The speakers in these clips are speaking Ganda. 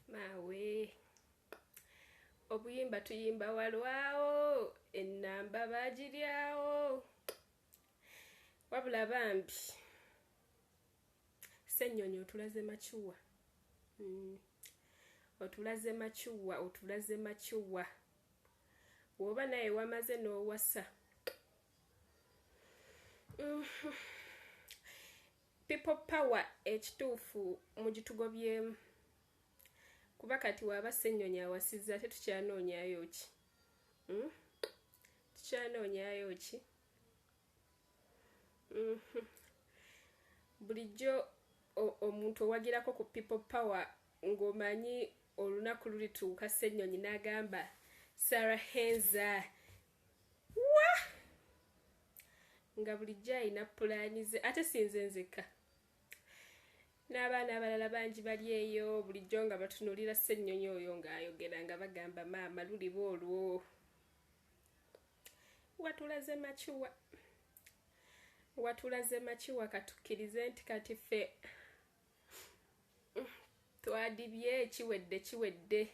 Maawe, obuyimba tuyimba walwawo, ennamba bagiryawo. Wabula bambi Ssennyonyi otulaze macuwa. Otulaze macuwa, otulaze macuwa. Bw'oba naye wamaze n'owasa. People power ekituufu mugitugobyemu. Kuba kati waba Ssennyonyi awasizza ate tukyanoonyayo ki? Tukyanoonyayo ki? Bulijjo omuntu owagirako ku people power ng'omanyi olunaku lulituuka Ssennyonyi n'agamba Sarah Henza wa nga bulijjo alina pulaani ze, ate sinze nzekka, n'abaana abalala bangi bali eyo bulijjo nga batunuulira Ssennyonyi oyo ng'ayogera nga bagamba maama luliba olwo. Watulaze makiwa, watulaze makiwa. Katukkirize nti kati ffe twadibye, kiwedde kiwedde.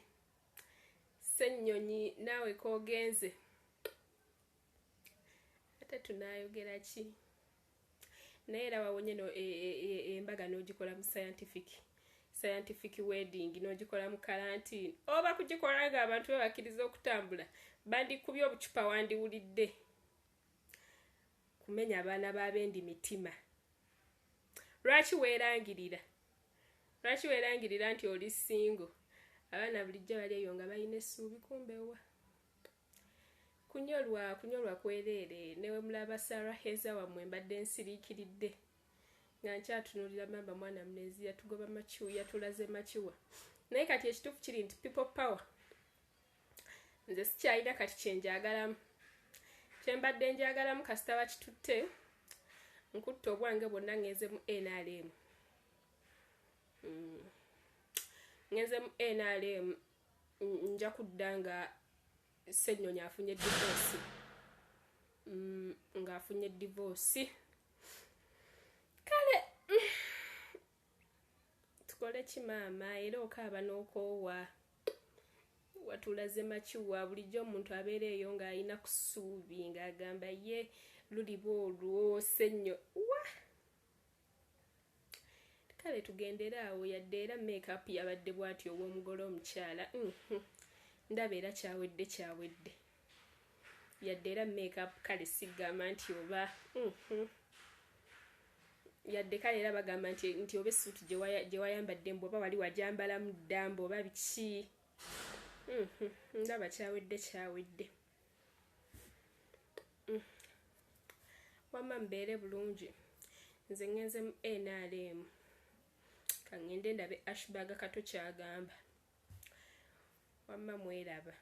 Ssennyonyi naawe koogenze, ate tunaayogera ki? Naye era wawonye no embaga n'ogikola mu scientific wedding, n'ogikola mu karantini, oba kugikola ng'abantu babakkiriza okutambula, bandikubye obucupa, wandiwulidde kumenya abaana b'abendi mitima. Lwaki weerangirira? Lwaki weerangirira nti oli single? Abaana bulijjo bali eyo nga balina essuubi, kumbewa kunyolwa kunyolwa kwereere. Newe mulaba Sarah Heza wammwe, mbadde nsiriikiridde nga nkyatunuulira mamba mwana mulenzi yatugoba makiwa, yatulaze makiwa. Naye kati ekituufu kiri nti people power nze sikyalina kati kyenjagalamu, kyembadde njagalamu kasita bakitutte, nkutta obwange bwonna ngenze mu NRM. Ngenze mu NRM, nja kudda nga Ssennyonyi afunye divorce, ng'afunye divorce. Kale tukole ki maama? Era okaaba n'okoowa, watulaze makiwa. Bulijjo omuntu abeera eyo ng'alina ku ssuubi ng'agamba ye luliba olwo Ssennyo wa. Kale tugendere awo, yadde era makeup yabadde bw'atyo ow'omugole omukyala. Ndaba era kyawedde kyawedde, yadde era makeup kale sigamba nti oba yadde kale era bagamba nti oba essuuti gye wayambadde mbu oba wali wajambalamu dda mbu oba biki. Ndaba kyawedde kyawedde. Wamma mbeere bulungi, nze ŋŋenze mu NRM, kaŋŋende ndabe Ashburg Kato kyagamba. Wamma mweraba.